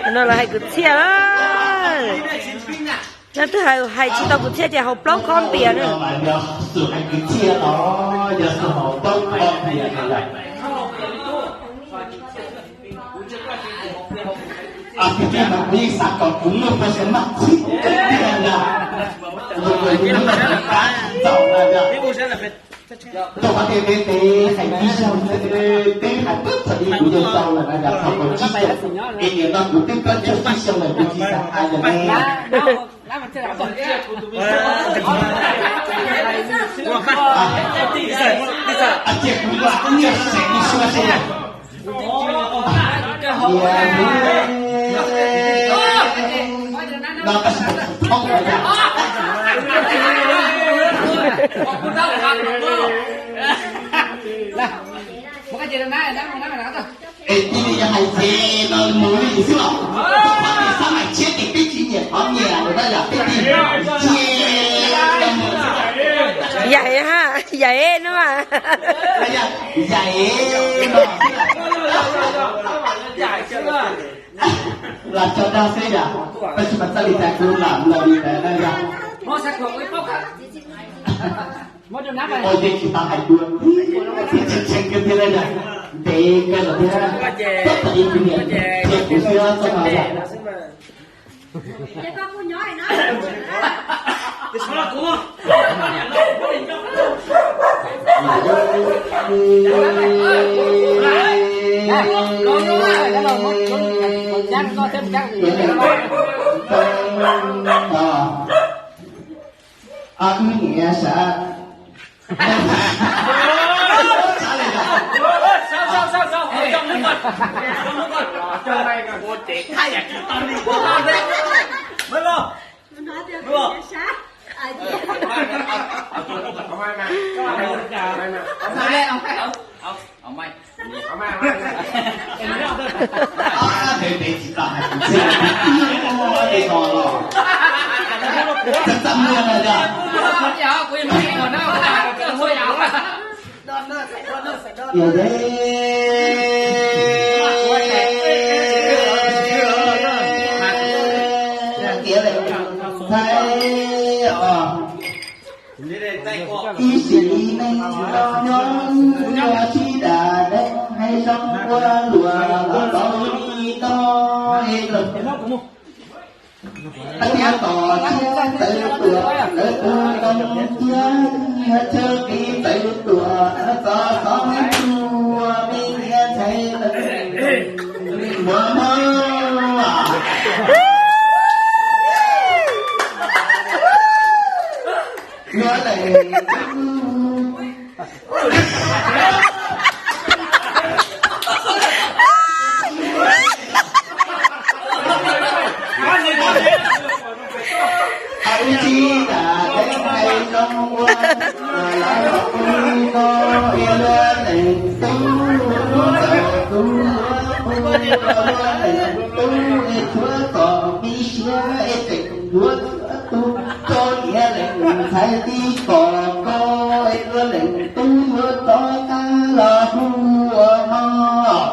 No los hais kwv txhiaj lawm. Leej twg hais tsis tau kwv txhiaj ces haus plaub khob npias na. Hais kwv txhiaj los yog haus plaub khob npias na. Tus twg mas kuv yeej xav kom kuv muaj pes xav maj txhib tiag tiag na. Tus twg yus muaj pes xav txaus na yog. Rau qhov tias peb hais ib zaug, peb hais twb thaum ub kuv yog tau lawm na yog thaum kaum tsib xyoos, es niam no kuv twb plaub caug tsib xyoos lawm kuv tsis xav hais lawm ne. Cia kuv ua ib nyuag seem li suav seb. Es cia li yog hais ces no mus li xwb los, xab maim tshiab ces peb tsis nyiam qhov nyiam lawm na yom, peb cia li mus. Yaim ha, yaim no mas. Yaim no. Lam tso dag xwb yom, tab sis mas txhaj li cas kuv lam mus li ntawd na yom. Ua yeej tsis tau hais dua, tseem tseem kawg thiab na yom, ntev kawg lawm thiab, txhob txog ib tus niam thiab kuv xwb txhob no yom. Wb niam sav. Ib sim neej no nyob nyob sib dam neej hais zoo ua luam los tau li no es lawm. Hais tias tom tsiab tawv tuam lawv tus ntoo ciab, chaw qis tawv tuam txog xov tua me niam ntxhais lawv mus mog. Yuav lawm. Hais tsis tas teeb hais zoo ua, lawv los pw no es luag leej tub, tub txawm tub, pw no luag leej tub es tshuav txom mi siab es tseem yuav tshuav tub, rau niam leej ntxhais tib kom ko es luag leej tub yuav rov qab los hu ua mog.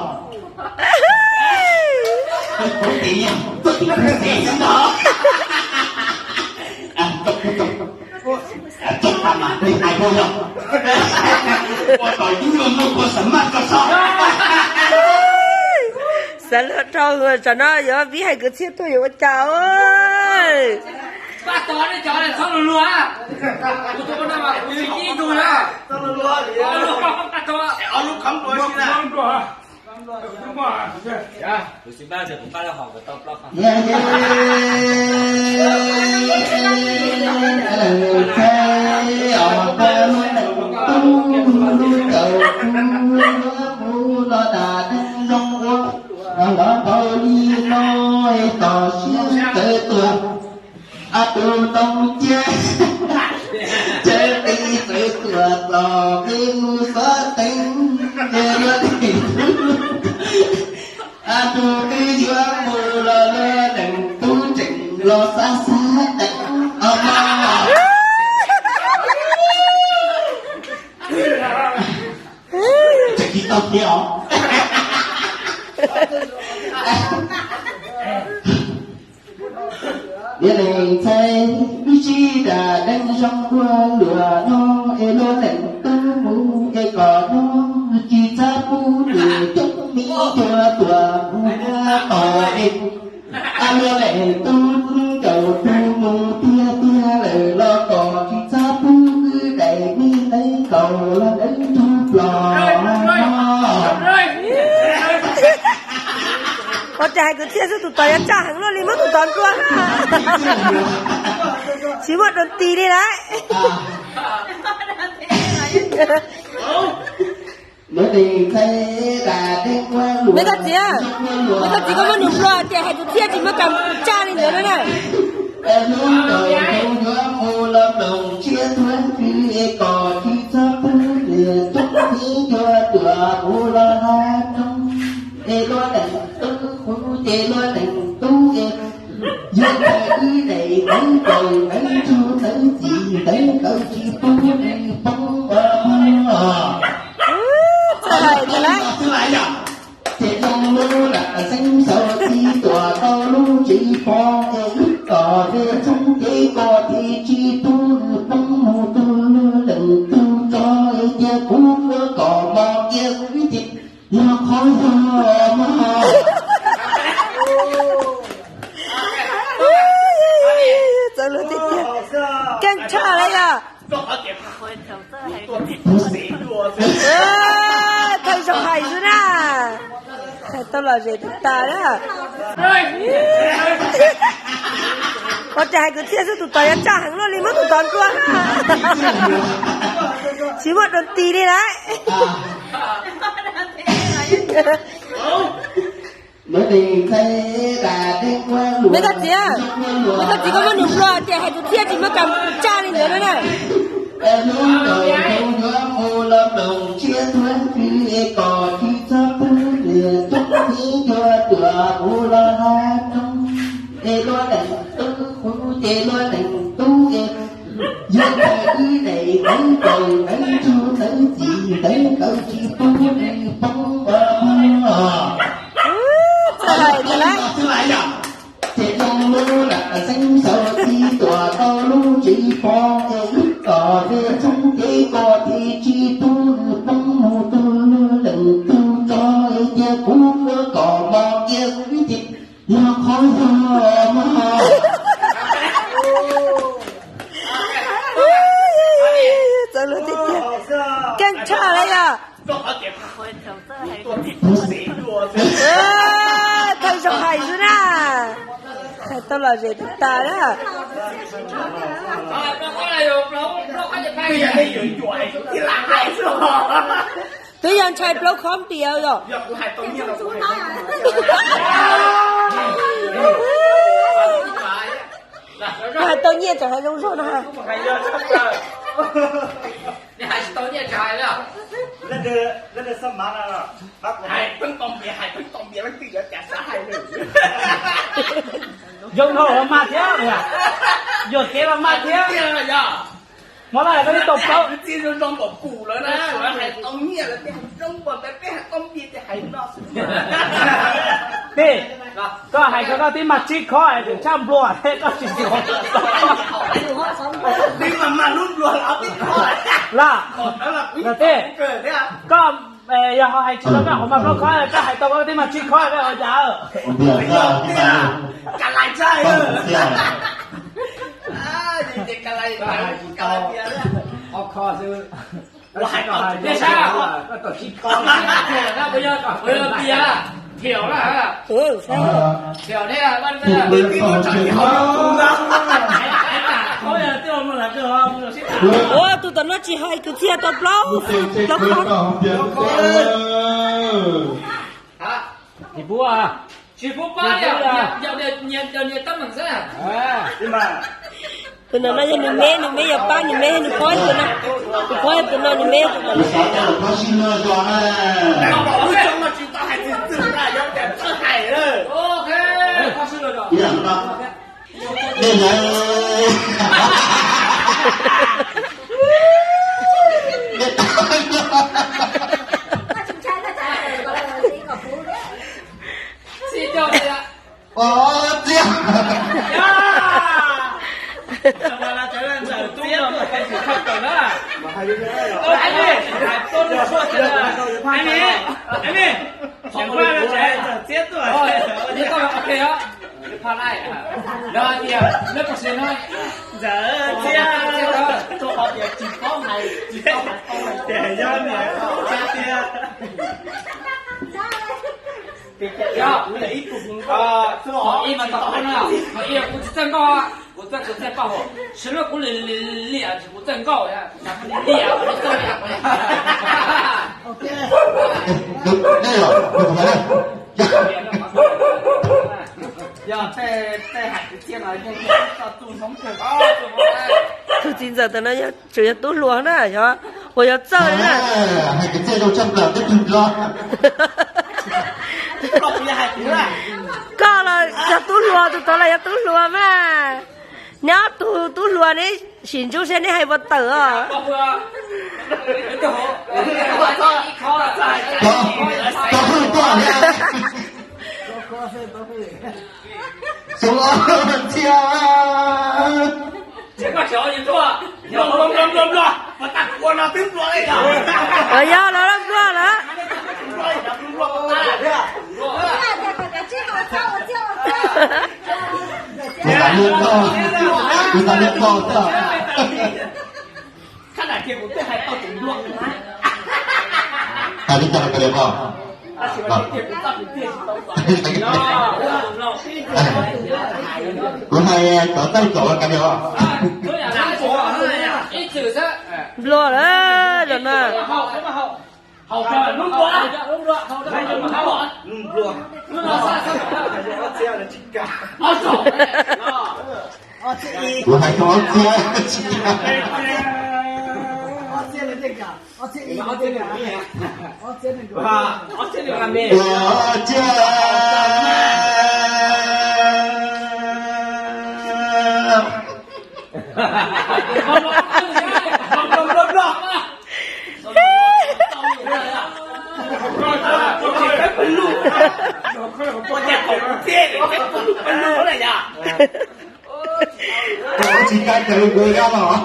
Kuv tias yog koj tim kuv xev xwb ntag. Txog tas mas li hais ua yog ua kom yub luag muaj kua xav maj tso so. Xav luag dhau, tsam no yuav vib hais kwv txhiaj tuaj yuav ua cas os. Los ntau li no es tom siab tawv tuam, a tus ntoo ciab, chaw qis tawv tuam los peb mus xov teev, luag leej tub, a tus twb yuav mus los luag leej tub tseem los xav xav teev os mog. Tseem tsis tau thiab os. Leej ntxhais wb sib dam deev zoo ua luam no, es luag leej tub mus es kom no, tsis txhob pub nws coob mi cua tuam mus tom es. Luag leej tub ncaus tug mus tiag tiag lawm los kom tsis txhob pub wb daim me neeg nkaus los deev tug plos no. Ua cas hais kwv txhiaj xwb tus tod yuav tsa heev luaj li muab tus tod nplua na. Tsis muaj doo tis li lauj. Me koj txiv, me koj txiv koj muab nws nplua tias hais kwv txhiaj tsis muaj kam tsa li ntawd na. Es luag leej tub, ces luag leej tub, yog ntawd wb daim tawv kaus tawv ntsuag tawv txim tawv kaus tsis pub nws poob ua. Txawj hais tiag lauj. Ces zoo lub lam xeeb xaus txiv tuam tau lub tsev pov es wb kom tej txhob ces kom thiaj tsis pub nws poob mus tug luag leej tug tso es cia kuv ua kom mos kiag xwb ces yog qhov yog mas. Txawv luag tiag tiag. Keej tshaj lauj yog. Thawj zaug hais xwb na. Hais tau lom zem tas na. Ua cas hais kwv txhiaj xwb tus tod yuav tsa heev luaj li muab tus tod nplua na. Tsis muaj doo tis li lauj. Me koj txiv, me koj txiv koj muab nws nplua tias hais kwv txhiaj tsis muaj kam tsa li ntawd na. Es luag leej tub, ces luag leej tub, yog ntawd wb daim tawv kaus tawv ntsuag tawv txim tawv kaus tsis pub nws poob ua. Txawj hais tiag lauj. Ces zoo lub lam xeeb xaus txiv tuam tau lub tsev pov es wb kom tej txhob ces kom thiaj tsis pub nws poob mus tug luag leej tug tso es cia kuv ua kom mos kiag xwb ces yog qhov yog mas. Txawv luag tiag tiag. Keej tshaj lauj yog. Thawj zaug hais xwb na. Hais tau lom zem tas na. Twb yog ntshai plaub khob npias yom. Koj hais tau nyiaj tseem hais zoo zog no ha. Hais tsis tau nyiaj tseem hais li. Hais pheej tau npias, hais pheej tau npias leej twg yuav cas xav hais li. Zoo nraug los mag thiab, yuam kev los mag thiab. Hmo no koj twb tau plaub. Txiv zoo zoo npaum kuv lawm na, hais tau nyiaj lawm peb hais zoo npaum ntawd, peb hais tau npias ces hais no xwb. Tij, koj hais ko koj twb mag tsib khob es tseem tshaj nplua thiab koj tsis nplua. Twb mag mag lub nplua los ob peb khob. Laj, tij, koj yog ho hais tsis tau koj qhov mag plaub khob, koj hais tau koj twb mag tsib khob koj ua cas? Ka lais tshaj. Ces ka lais, ka lais tias ob khob xwb. Ua hais tau tias sab, koj tau tsib khob. Thiaum na, thiaum thiab. Ua tus tom no tsis hais kwv txhiaj tau plaub, plaub khob. Tsis pub, tsis pub pab, nyias tab meeg xwb. Tus no no yog nws me, nws me yog pab nws me, nws phob tus no, nws phob tus no nws me. Ua txiaj. Ntxawm Txia, tus qhov tias tsis paub hais, tsis paub hais, tias yog niam Txia. Yog, ib mas tau no, qhov ib kuv tsis txawj nkauj, kuv txawj kuv txawj paj huam, sawv daws kuv li li li kuv txawj nkauj, kuv txawj li li. Yog tej hais kwv txhiaj no yeej txoj txuj hnoob kawg. Tus txiv ntxawm ntawm no tseem yog tub hluas na, yog uas yog txawj li na. Hais kwv txhiaj zoo tshaj plaws twb tug nplog. Koj los yog tub hluas, tus tod los yog tub hluas mas. Neb ob tug tub hluas neb sim ntsoov saib neb hais puas tawm os. Yog los loj nplua lawm. Kuv xav liab koj xwb. Hais li cas los kawg li koj. Kuv hais cov txawj cov los kawg li os. Nplua lawm zaum no. Kuv hais tau ob txhiab tsis kam. Ob txhiab. Koj tsis cai raws li kuv zaj los.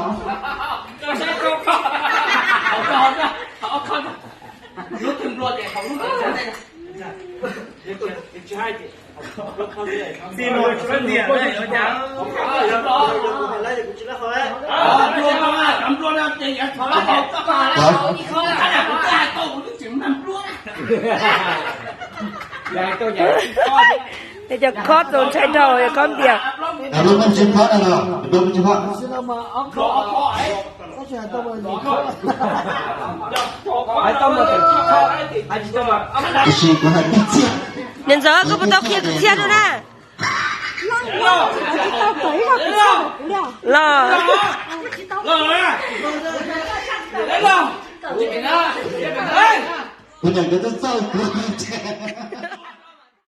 Es cov khob txaus ntshai dhau, yog khob npias. Hais tsis tau mas, tiam sis kuv hais kwv txhiaj. Niam ntxawm, koj puas tau qhia kwv txhiaj rau na? Los. Kuv niam nkawd twb txawj kuv.